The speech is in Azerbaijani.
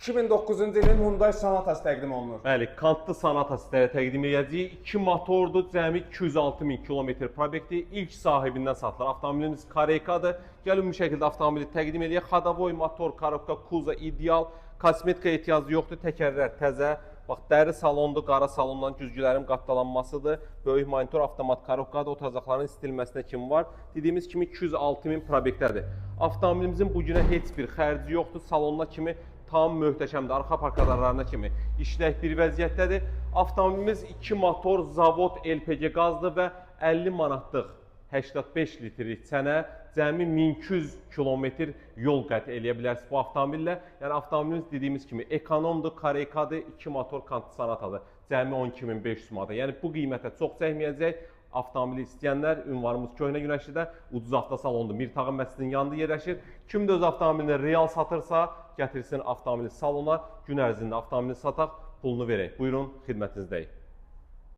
2009-cu ilin Hyundai Sonata təqdim olunur. Bəli, kantlı Sonata sizlərə təqdim edəcəyik. 2 motordur, cəmi 206 min kilometr probeqti, ilk sahibindən satılır. Avtomobilimiz Kareykadır. Gəlin bu şəkildə avtomobili təqdim edək. Xadavoy motor, korobka, kuza ideal, kosmetika ehtiyacı yoxdur, təkərlər təzə. Bax, dəri salondur, qara salondan güzgülərin qatdalanmasıdır. Böyük monitor, avtomat korobkadır, oturacaqların istilməsinə kimi var. Dediyimiz kimi 206 min probeqdədir. Avtomobilimizin bu günə heç bir xərci yoxdur. Salonuna kimi tam möhtəşəmdir. Arxa park radarlarına kimi işlək bir vəziyyətdədir. Avtomobilimiz 2 motor, zavod LPG qazdır və 50 manatlıq 85 litrlik çənə cəmi 1200 kilometr yol qət eləyə bilərsiniz bu avtomobillə. Yəni avtomobilimiz dediyimiz kimi ekonomdur, kareykadır, 2 motor kantlı Sonatadır. Cəmi 12500 manata. Yəni bu qiymətə çox çəkməyəcək. Avtomobili istəyənlər ünvanımız Köhnə Günəşlidə Ucuz Avtosalondur. Mirtağın məscidinin yanında yerləşir. Kim də öz avtomobilini real satırsa, gətirsin avtomobili salona. Gün ərzində avtomobili sataq, pulunu verək. Buyurun, xidmətinizdəyik.